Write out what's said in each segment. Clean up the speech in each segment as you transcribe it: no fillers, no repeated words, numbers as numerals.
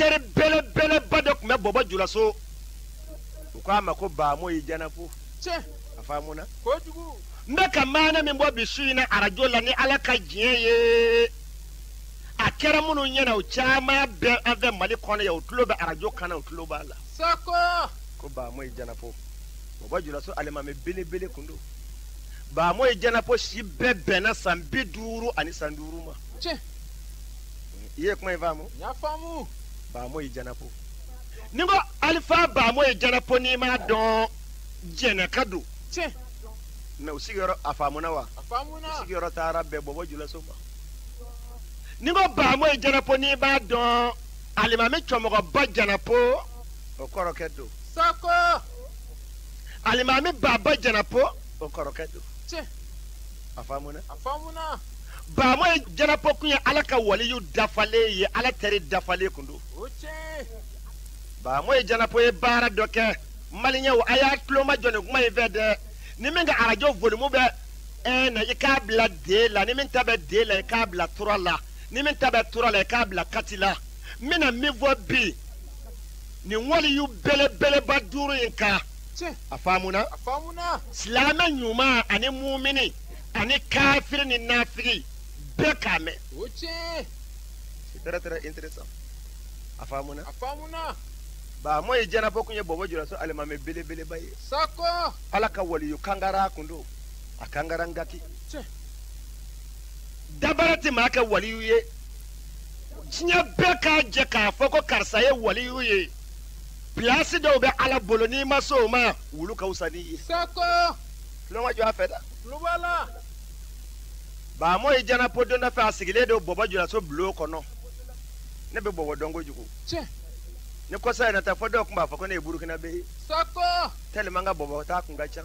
Teri belebeleba dɔ tun bɛ Bɔbɔ Julaso, u k'a ma ko Bamoyi Janapo. A faamuna? Kojugu. N bɛ ka maana min bɔ bi su in na arajo la, ni Ala ka diɲɛ ye, a kɛra minnu ɲɛna, o caman bɛ an fɛ Mali kɔnɔ yan, u tulo bɛ arajo kan na, u tulo b'a la. Sako. Ko Bamoyi Janapo, Bɔbɔ Julaso alimami belebele kun don. Bamoyi Janapo si bɛɛ bɛnna san 50 ani san 5 ma. I ye kuma in faamu? N y'a faamu. Bamoyi Janapo, ni ko Alifa Bamoyi Janapo, n'i m'a dɔn, jɛnɛka don. Mɛ u sigiyɔrɔ, a faamuna wa? A faamuna. U sigiyɔrɔ taara bɛn Bɔbɔ Julaso ma. Ni ko Bamoyi Janapo, n'i b'a dɔn, alimami cɛmɔgɔba Janapo, o kɔrɔkɛ don. Sako. Alimami Baba Janapo, o kɔrɔkɛ don. A faamuna? A faamuna. Bamoyi Janapo kun ye Ala ka waliyu dafalen ye, Ala teri dafalen kun don. O tiɲɛ. Bamoyi Janapo ye baara dɔ kɛ. Maliyɛnw, a y'a tulo majɔ nin kuma in fɛ dɛ. Ni min ka arajo volume bɛ 1 na, i k'a bila 2 la. Ni min ta bɛ 2 la, i k'a bila 3 la. Ni min ta bɛ 3 la, i k'a bila 4 la. N bɛna min fɔ bi nin waliyu belebeleba duuru in kan, a faamuna? A faamuna. Silamɛ ɲuman ani mumini ani kafiri ni nafigi, bɛɛ k'a mɛn. O tiɲɛ. C'est très très intéressant. A faamuna? A faamuna. Bamoyi Janapo kun ye Bɔbɔ Julaso alimami belebeleba ye. Sako. Ala ka waliyu kangara kun don, a kangara ngaki. Dabara tɛ maa kɛ waliyu ye. Diɲɛ bɛɛ k'a jɛ k'a fɔ ko karisa ye waliyu ye, pilasi dɔw bɛ Ala bolo, n'i ma se o ma, wulu ka fisa n'i ye. Sako. Tulo ma jɔ a fɛ dɛ. Tulo b'a la. Bamoyi Janapo, don dɔ fɛ, a sigilen don Bɔbɔ Julaso bulon kɔnɔ. Ne bɛ Bɔbɔ dɔn kojugu. Ni kɔsa in na ta, fɔ dɔw tun b'a fɔ ko ne ye Burukinabe ye. Sako. Tellement n ka Bɔbɔ ta kun ka ca.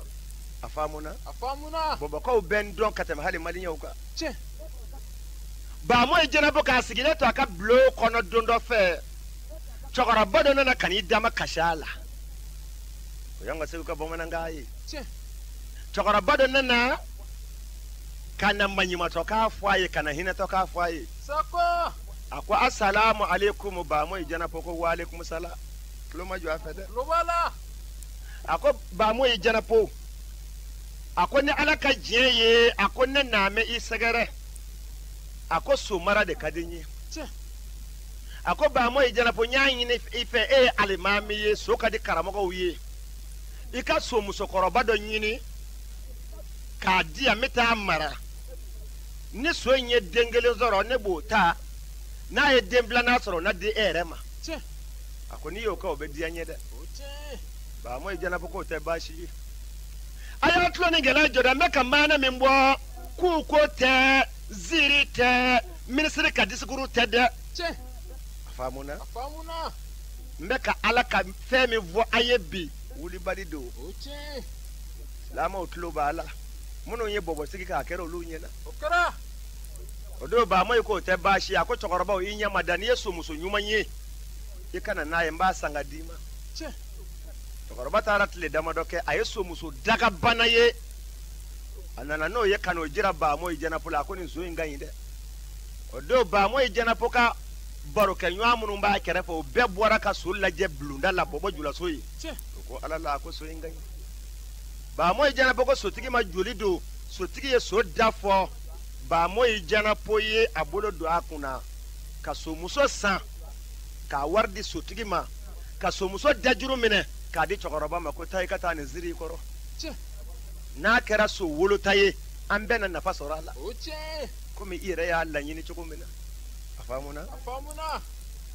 A faamuna? A faamuna. Bɔbɔkaw bɛ n dɔn ka tɛmɛ hali maliyɛnw kan. Bamoyi Janapo k'a sigilen to a ka bulon kɔnɔ don dɔ fɛ, cɛkɔrɔba dɔ nana ka n'i dama kasi a la. O y'an ka Segu ka bamanankan ye. Cɛkɔrɔba dɔ nana ka na maɲumatɔkan fɔ a ye, ka na hinɛtɔkan fɔ a ye. Sako. A ko asalamu aleykum. Bamoyi Janapo ko waaleykum salam. Tulo ma jɔ a fɛ dɛ. Tulo b'a la. A ko Bamoyi Janapo, a ko ni Ala ka diɲɛ ye, a ko ne n'a mɛn i sɛgɛrɛ, a ko so mara de ka di n ye. A ko Bamoyi Janapo, n y'a ɲini i fɛ, e ye alimami ye, so ka di karamɔgɔw ye, i ka so musokɔrɔba dɔ ɲini k'a di yan, n bɛ taa mara. Ni so in ye den kelen sɔrɔ, ne b'o ta. N'a ye den filanan sɔrɔ, o na di e yɛrɛ ma. A ko n'i y'o kɛ, o bɛ diya n ye dɛ. O tiɲɛ. Bamoyi Janapo k'o tɛ baasi ye. A y'a tulo ni gɛlɛya jɔ dɛ. N bɛ ka maana min bɔ, k'u ko tɛ, ziiri tɛ, minisiri ka disikuru tɛ dɛ. A faamuna? A faamuna. N bɛ ka Ala ka fɛn min fɔ a ye bi, wulibali don. O tiɲɛ. Silamɛw tulo b'a la, minnu ye bɔbɔsigi k'a kɛra olu ɲɛna. O kɛra. O don, Bamoyi k'o tɛ baasi ye. A ko cɛkɔrɔbaw, i ɲɛ ma da, n'i ye somuso ɲuman ye, i ka na n'a ye, n b'a san ka d'i ma. Cɛkɔrɔba taara tile damadɔ kɛ, a ye somuso dagabana ye. A nana n'o ye ka n'o jira Bamoyi Janapo la. A ko nin so in ka ɲi dɛ. O don, Bamoyi Janapo ka barokɛɲɔgɔn minnu b'a kɛrɛfɛ, o bɛɛ bɔra ka so lajɛ bulonda la, Bɔbɔ Julaso ye. O ko Ala la, a ko so in ka ɲi. Bamoyi Janapo ko sotigi ma joli don. Sotigi ye so da fɔ. Bamoyi Janapo ye a bolo don a kunna ka somuso san k'a wari di sotigi ma, ka somuso dajuru minɛ k'a di cɛkɔrɔba ma, ko taa i ka taa nin siri i kɔrɔ. N'a kɛra so wolota ye, an bɛɛ na nafa sɔrɔ a la. O tiɲɛ. Komi i yɛrɛ y'a laɲini cogo min na. A faamuna? A faamuna.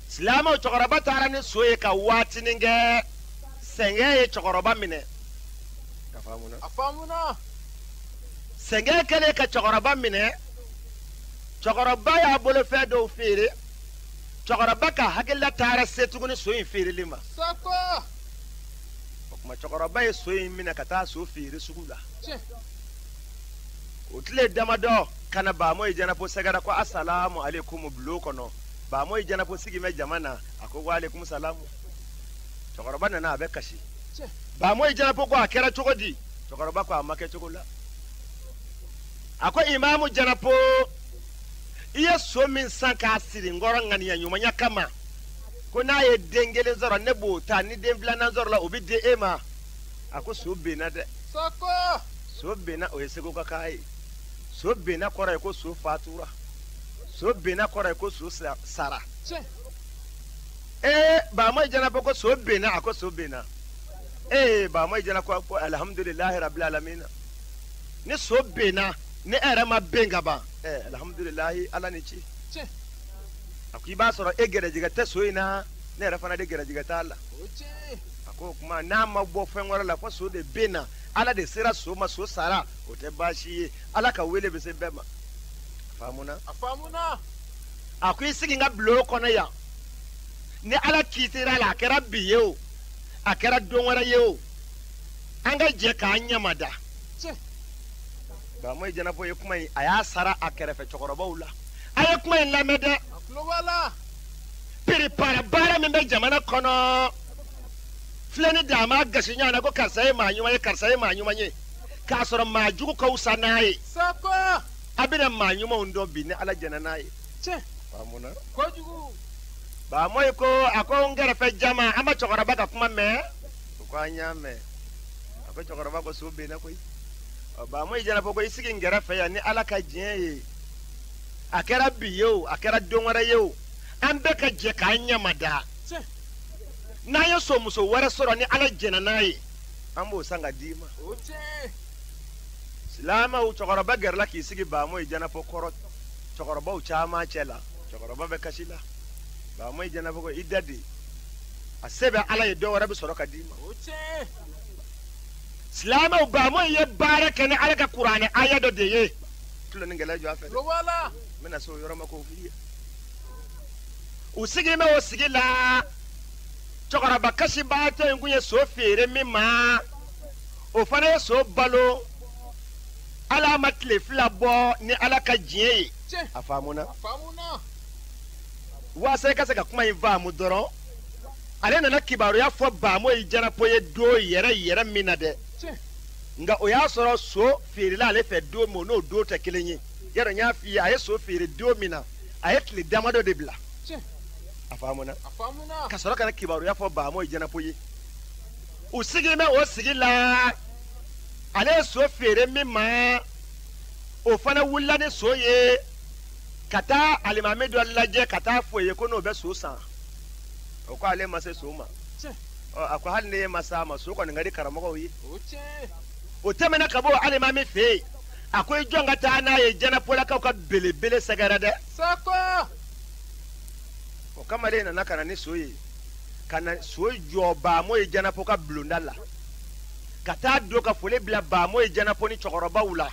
Silamɛw, cɛkɔrɔba taara ni so ye ka waatinin kɛ, sɛgɛn ye cɛkɔrɔba minɛ. A faamuna? A faamuna. Sɛgɛn kɛlen ka cɛkɔrɔba minɛ, cɛkɔrɔba y'a bolofɛn dɔw feere. Cɛkɔrɔba ka hakilila taara se tuguni so in feereli ma. Sako. O tuma, cɛkɔrɔba ye so in minɛ ka taa so feere sugu la. O tile damadɔ ka na, Bamoyi Janapo sɛgɛrɛ ko asalamu aleykum bulon kɔnɔ. Bamoyi Janapo sigi bɛ jama na. A ko waaleykum salamu. Cɛkɔrɔba nana, a bɛ kasi. Bamoyi Janapo ko a kɛra cogo di? Cɛkɔrɔba ko a ma kɛ cogo la. A ko imamu Janapo, i ye so min san k'a siri n kɔrɔ ŋaniya ɲumanya kama, Ko n'a ye den kelen sɔrɔ ne b'o ta, ni den filanan sɔrɔla o bɛ di e ma. A ko so benna dɛ. Sako. So benna, o ye Segu ka kan ye. So benna kɔrɔ ye ko so fatura. So benna kɔrɔ ye ko so sara. Ee Bamoyi Janapo ko so benna, a ko so benna. Ee Bamoyi Janapo ko alhamdulilahi rabil alamina. Ni so benna, ni e yɛrɛ ma ben ka ban. Alhamdulilahi, Ala ni ci. A ko i b'a sɔrɔ e gɛrɛjɛgɛ tɛ so in na, ne yɛrɛ fana de gɛrɛjɛgɛ t'a la. A ko o tuma n'a ma bɔ fɛn wɛrɛ la ko so de benna, Ala de sera so ma, so sara, o tɛ baasi ye. Ala ka wele bɛ se bɛɛ ma. A faamuna? A faamuna. A ko i sigi n ka bulon kɔnɔ yan. Ni Ala kiitira la, a kɛra bi ye o, a kɛra don wɛrɛ ye o, an ka jɛ k'an ɲamada. Bamoyi Janapo ye kuma in, a y'a sara a kɛrɛfɛ cɛkɔrɔbaw la. A ye kuma in lamɛn dɛ. A tulo b'a la. Piripara baara min bɛ jamana kɔnɔ, filɛ ni dama gasi ɲɔgɔn na ko karisa ye maa ɲuman ye, karisa ye maa ɲuman ye, k'a sɔrɔ maa jugu ka fisa n'a ye. Sako. A bɛna maa ɲumanw dɔn bi ni Ala jɛnna n'a ye. Faamuna? Kojugu. Bamoyi ko a ko n kɛrɛfɛ jama, an ma cɛkɔrɔba ka kuma mɛn? O ko an y'a mɛn. A ko cɛkɔrɔba ko so benna koyi. Bamoyi Janapo ko i sigi n kɛrɛfɛ yan ni Ala ka diɲɛ ye. A kɛra bi ye o, a kɛra don wɛrɛ ye o, an bɛɛ ka jɛ k'an ɲamada. N'an ye somuso wɛrɛ sɔrɔ ni Ala jɛnna n'a ye, an b'o san ka d'i ma. Silamɛw, cɛkɔrɔba gɛrɛla k'i sigi Bamoyi Janapo kɔrɔ cɛkɔrɔbaw caman cɛ la. Cɛkɔrɔba bɛ kasi la. Bamoyi Janapo ko i da de, a se bɛ Ala ye, dɔ wɛrɛ bɛ sɔrɔ ka d'i ma. Silamɛw, Bamoyi ye baara kɛ ni Ala ka kuranɛ aya dɔ de ye. Tulo ni gɛlɛya jɔ a fɛ dɛ. N bɛna se o yɔrɔ ma k'o f'i ye. U sigilen bɛ o sigi la, cɛkɔrɔba kasibaatɔ in kun ye so feere min ma, o fana ye so balo. Ala ma tile fila bɔ ni Ala ka diɲɛ ye. A faamuna? Waasa i ka se ka kuma in faamu dɔrɔn, ale nana kibaruya fɔ Bamoyi Janapo ye don yɛrɛ yɛrɛ min na dɛ. Nka o y'a sɔrɔ so feerela ale fɛ don min, o n'o don tɛ kelen ye. Yarɔ n y'a f'i ye, a ye so feere don min na, a ye tile damadɔ de bila. A faamuna? Ka sɔrɔ ka na kibaruya fɔ Bamoyi Janapo ye. U sigilen bɛ o sigi la, ale ye so feere min ma, o fana wulila ni so ye ka taa alimami dɔ lajɛ, ka taa fɔ ye ko n'o bɛ so san. O ko ale ma se so ma. A ko hali ne ma s'a ma, so kɔni ka di karamɔgɔw ye. O tɛmɛna ka bɔ alimami fɛ yen, a ko i jɔn ka taa n'a ye Janapolakaw ka belebele sɛgɛrɛ dɛ. O kamalen nana ka na ni so ye, ka na so jɔ Bamoyi Janapo ka bulonda la, ka taa don ka foli bila Bamoyi Janapo ni cɛkɔrɔbaw la,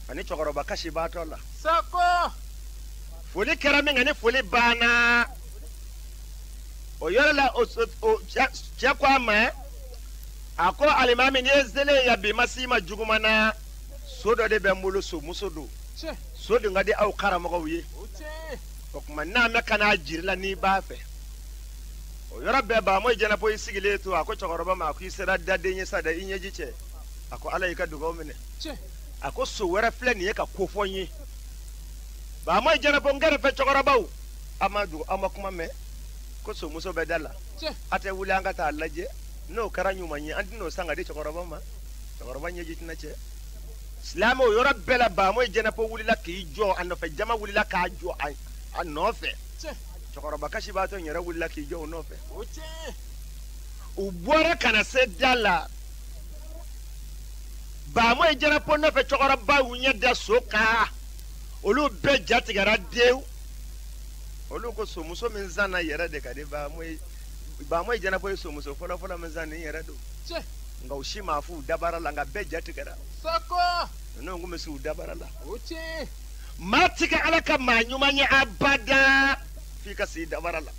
ani cɛkɔrɔba kasibaatɔ la. Foli kɛra min kan, ni foli banna, o yɔrɔ la o cɛ ko a ma, a ko alimami, n'i ye selen yan bi ma s'i ma juguman na, so dɔ de bɛ n bolo, somuso don. So dun ka di aw karamɔgɔw ye. O tuma n'a mɛn ka n'a jiri la n'i b'a fɛ. O yɔrɔ bɛɛ Bamoyi Janapo y'i sigilen to, a ko cɛkɔrɔba ma, a ko i sera daden ye sa dɛ, i ɲɛji cɛ. A ko Ala y'i ka dugawu minɛ. A ko so wɛrɛ filɛ nin ye ka ko fɔ n ye. Bamoyi Janapo, n kɛrɛfɛ cɛkɔrɔbaw, a ma dugu, aw ma kuma mɛn ko somuso bɛ da la. A tɛ wuli an ka taa lajɛ, n'o kɛra ɲuman ye, an tɛn'o san ka di cɛkɔrɔba ma. Cɛkɔrɔba ɲɛji tɛna cɛ. Silamɛw, yɔrɔ bɛɛ la Bamoyi Janapo wulila k'i jɔ a nɔfɛ, jama wulila k'a jɔ a nɔfɛ. Cɛkɔrɔba kasibaatɔ in yɛrɛ wulila k'i jɔ o nɔfɛ. U bɔra ka na se da la. Bamoyi Janapo nɔfɛ cɛkɔrɔba y'u ɲɛ da so kan, olu bɛɛ jatigɛra dewu. Olu ko somuso min sanna yɛrɛ de ka di Bamoyi. Bamoyi Janapo ye somuso fɔlɔfɔlɔ min san nin yɛrɛ don. Nka u si m'a f'u dabara la, nka bɛɛ jatigɛra. Ninnu kun bɛ se u dabara la. Maa ti kɛ Ala ka maa ɲuman ye abada f'i ka s'i dabara la.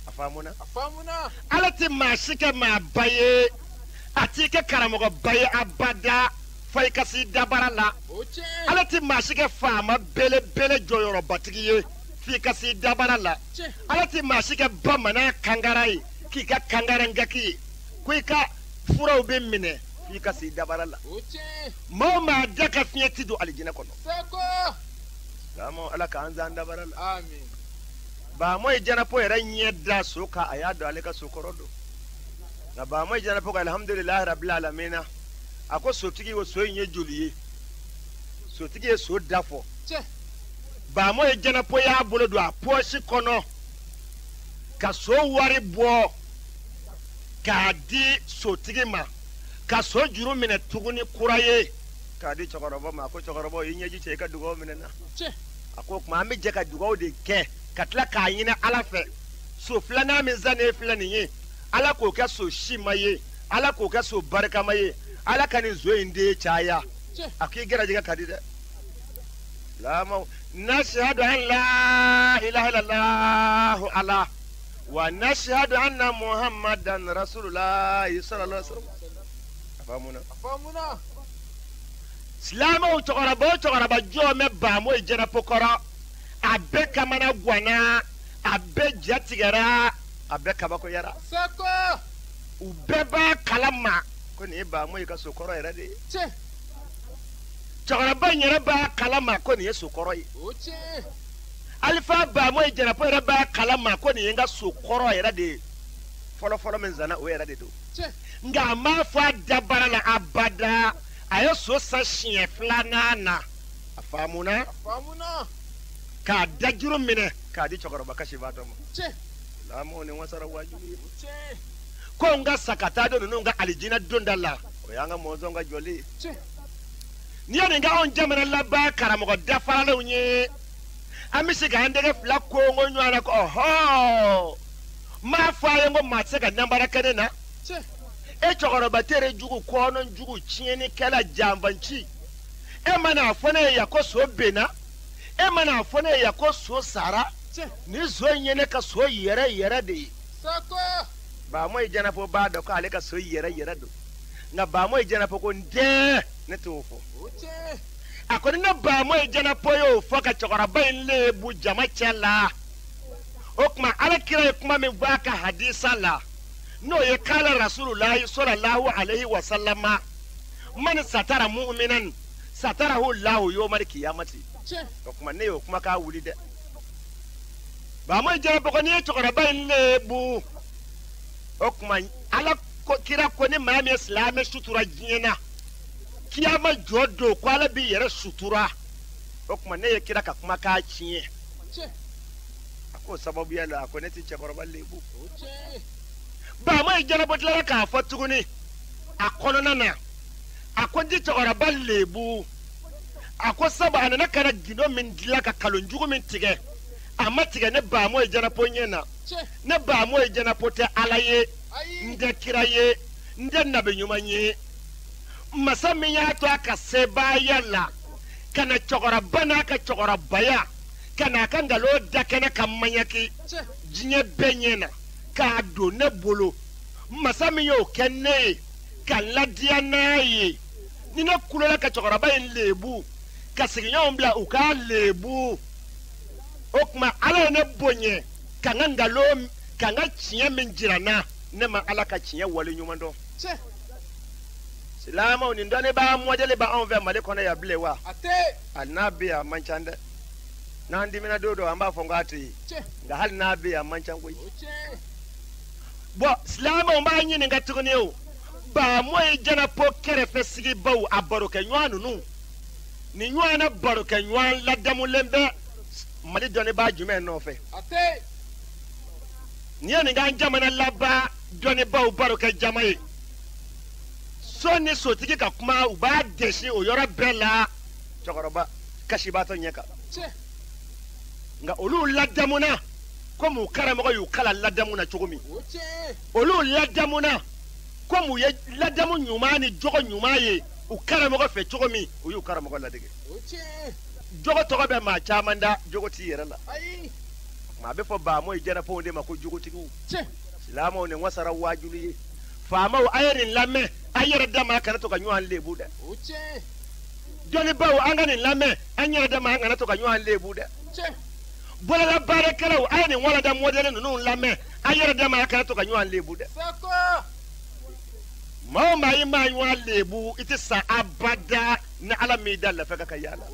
A faamuna? Ala tɛ maa si kɛ maaba ye, a t'i kɛ karamɔgɔba ye abada fo i ka s'i dabara la. Ala tɛ maa si kɛ faama belebele jɔyɔrɔbatigi ye f'i ka s'i dabara la. Ala tɛ maa si kɛ bamanan kankara ye k'i ka kankarangaki ye, ko i ka furaw bɛ minɛ f'i ka s'i dabara la. Maa o maa da ka fiɲɛ ti don alijinɛ kɔnɔ. Silamɛw, Ala k'an zan dabara la. Bamoyi Janapo yɛrɛ ɲɛ da so kan, a y'a dɔn ale ka so kɔrɔ don. Nka Bamoyi Janapo ko alhamdulilahi rabil alamina. A ko sotigi ko so in ye joli ye? Sotigi ye so da fɔ. Bamoyi Janapo y'a bolo don a pɔsi kɔnɔ ka so wari bɔ k'a di sotigi ma, ka so juru minɛ tuguni kura ye k'a di cɛkɔrɔba ma. A ko cɛkɔrɔba, i ɲɛji cɛ, i ka dugawu minɛ na. A ko o tuma an bɛ jɛ ka dugawu de kɛ ka tila k'a ɲini Ala fɛ, so filanan min sannen filɛ nin ye, Ala k'o kɛ so sima ye, Ala k'o kɛ so barikama ye, Ala ka nin so in den caya. A k'i gɛrɛjɛgɛ ka di dɛ. Lamaw nashhadu an la ilaha illallah ala wa nashhadu anna muhammadan rasulullah sallallahu alaihi wasallam. A faamuna? A faamuna. Silamɛw cɛkɔrɔba o cɛkɔrɔba jɔ mɛ Bamoyi Janapo kɔrɔ, a bɛɛ kamana ganna, a bɛɛ ja tigɛra, a bɛɛ kabakoyara. U bɛɛ b'a kalama ko nin ye Bamoyi ka so kɔrɔ yɛrɛ de ye. Cɛkɔrɔba in yɛrɛ b'a kalama ko nin ye so kɔrɔ ye. Alifa Bamoyi Janapo yɛrɛ b'a kalama ko nin ye n ka so kɔrɔ yɛrɛ de ye. Fɔlɔfɔlɔ min sanna o yɛrɛ de don. Nka a m'a fɔ a dabara la abada. A ye so san siɲɛ filanan na. A faamuna? A faamuna. K'a dajuru minɛ k'a di cɛkɔrɔba kasibaatɔ ma. Lamɔ ni wasara wajibi ye. Ko n ka sa ka taa don ninnu ka alijinɛ donda la, o y'an ka mɔnzɔn ka jɔli ye. N'i ye nin kɛ anw jamana laban karamɔgɔ dafaralenw ye, an bɛ se k'an tɛgɛ fila kongo ɲɔgɔn na ko ɔhɔ, n m'a fɔ a ye n ko maa tɛ se ka nanbara kɛ ne na. E cɛkɔrɔba tere jugu, kɔnɔ jugu, tiɲɛnikɛla, janfanci, e mana a fɔ ne ye yan ko so benna, e mana a fɔ ne ye yan ko so sara, ni so in ye ne ka so yɛrɛ yɛrɛ de ye. Bamoyi Janapo b'a dɔn ko ale ka so yɛrɛ yɛrɛ don. Nka Bamoyi Janapo ko n den, ne t'o fɔ. A ko ni ne Bamoyi Janapo y'o fɔ ka cɛkɔrɔba in lebu jama cɛ la, o tuma Ala kira ye kuma min fɔ a ka hadisa la, n'o ye kala Rasulullahi sallallahu alaihi wa sallama, man satara mu'minan satarahu Allahu yawmal qiyamati. O tuma ne y'o kuma k'a wuli dɛ. Bamoyi Janapo ko n'i ye cɛkɔrɔba in lebu, o tuma Ala ko kira ko ni maa min ye silamɛ sutura diɲɛ na, kiyama jɔ don ko Ala b'i yɛrɛ sutura. O tuma ne ye kira ka kuma k'a tiɲɛ. A k'o sababuya la, a ko ne tɛ cɛkɔrɔba lebu. Bamoyi Janapo tilara k'a fɔ tuguni a kɔnɔna na, a ko n tɛ cɛkɔrɔba lebu. A ko sabu a nana ka na gindo min dilan ka kalonjugu min tigɛ, a ma tigɛ ne Bamoyi Janapo ɲɛ na. Ne Bamoyi Janapo tɛ Ala ye, n tɛ kira ye, n tɛ nabi ɲuman ye. Masa min y'a to a ka sebaaya la ka na cɛkɔrɔba n'a ka cɛkɔrɔbaya, ka n'a ka nkalon da kɛnɛ ka maɲaki diɲɛ bɛɛ ɲɛ na k'a don ne bolo, masa min y'o kɛ ne ye ka n ladiya n'a ye, ni ne kulola ka cɛkɔrɔba in lebu ka sigiɲɔgɔnw bila u k'a lebu, o tuma Ala ye ne bonya ka n ka nkalon, ka n ka tiɲɛ min jira n na, ne ma Ala ka tiɲɛ wale ɲuman dɔn. Silamɛw, nin dɔnnibaa mɔdɛli b'anw fɛ Mali kɔnɔ yan bilen wa? Hali n'a bɛ yan, a man ca dɛ. N'an dimina don dɔ, an b'a fɔ n k'a tɛ yen, nka hali n'a bɛ yan, a man ca koyi. Bɔn silamɛw b'a ɲininka tuguni o, Bamoyi Janapo kɛrɛfɛ sigibaw, a barokɛɲɔgɔn ninnu, nin ɲɔgɔnna barokɛɲɔgɔn ladamulen bɛ Mali dɔnnibaa jumɛn nɔfɛ? N'i ye nin k'an jamana laban dɔnnibaaw barokɛ jama ye, so ni sotigi ka kuma, u b'a dɛsi o yɔrɔ bɛɛ la cɛkɔrɔba kasibaatɔ ɲɛ kan. Nka olu ladamuna komi u karamɔgɔ y'u kalan ladamu na cogo min, olu ladamuna komi u ye ladamu ɲuman ni jogo ɲuman ye u karamɔgɔ fɛ cogo min, u y'u karamɔgɔ ladege. Jogo tɔgɔ bɛ maa caman da, jogo t'i yɛrɛ la. A bɛ fɔ Bamoyi Janapow de ma ko jogotigiw. Silamɛw, nin wasara waajulu ye. Faamaw, a ye nin lamɛn, a yɛrɛ dama a kana to ka ɲɔgɔn lebu dɛ. Dɔnnibaaw, an ka nin lamɛn, an yɛrɛ dama an kana to ka ɲɔgɔn lebu dɛ. Bolola baarakɛlaw, a ye nin walanda mɔdɛli ninnu lamɛn, a yɛrɛ dama a kana to ka ɲɔgɔn lebu dɛ. Maa o maa i maa ɲɔgɔn lebu, i tɛ sa abada ni Ala m'i da lafiya ka yaala.